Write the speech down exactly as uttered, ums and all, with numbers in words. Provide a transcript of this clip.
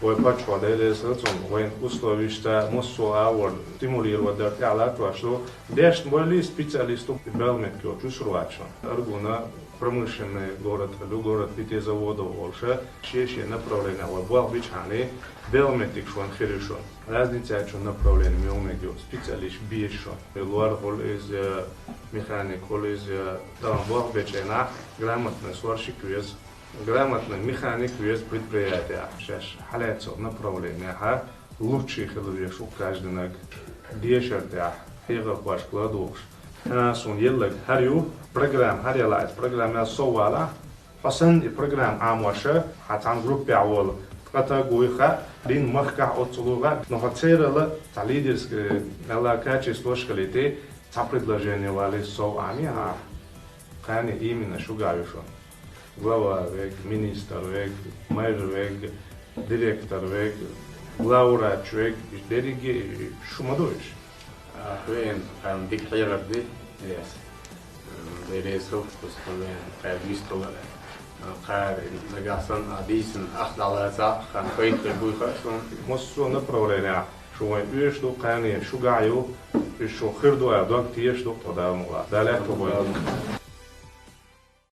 Вай паччахьо, Дела реза хилва цунна, вайна условиешца массо а агӀор стимулировать дар тӀехьа латтош ду. Дешна болий специалист, белгӀа меттиг йолча Юсуповича. Аргуна промышленный город хилар, город пяти заводов волаш, шен-шен направлени вай болх бича хьана, белгӀа меттиг шоана хир ю шоана. Разница яц шун направлени мел мегаргйолча специалисташ беш шоана. Лор хул из, механик хул из, тахан болх беча хенахь грамотный сварщик веза. Грамотный механик веза предприятиехь. Шаьш хьалаьцача направленехь лучший хила веза укх каждый наг. Дешар тӀехь хьехархошка ладугӀуш. А, суна елларг хӀара ю, программа хӀара яла, программа ял сов валахь, хьо санна и программа Ӏамош, хьан цхьана группехь волу ткъа таг вуй хаьа, дин махкахь оццул вуй хаьа, но хьо церала цхьа лидерский, э, мелла качествош хилийта, цхьа предложени валийта сов Ӏамий хьан? Кхане именно шуьгахь ю шуна. Глава вега, министр вега, мэр вега, директор вега, главврач вега, уьш дерриге шу ма ду уьш. Ахь веана, кхарна дика хьехар ди, Ильяс. М, Дела реза хилва, кхузахь веана, кхара вистхилар. Кхара нагахь санна а дийцина, ахь дӀалацахь, кхарна пайда хир буй хаьа суна. Массо а направленехь шу вайн оьшуш ду, кхане шуьгахь ю, уьш шун хир ду аьлла дог тешаш ду, тхо Дала мукъалахь. Дала аьтту бойла.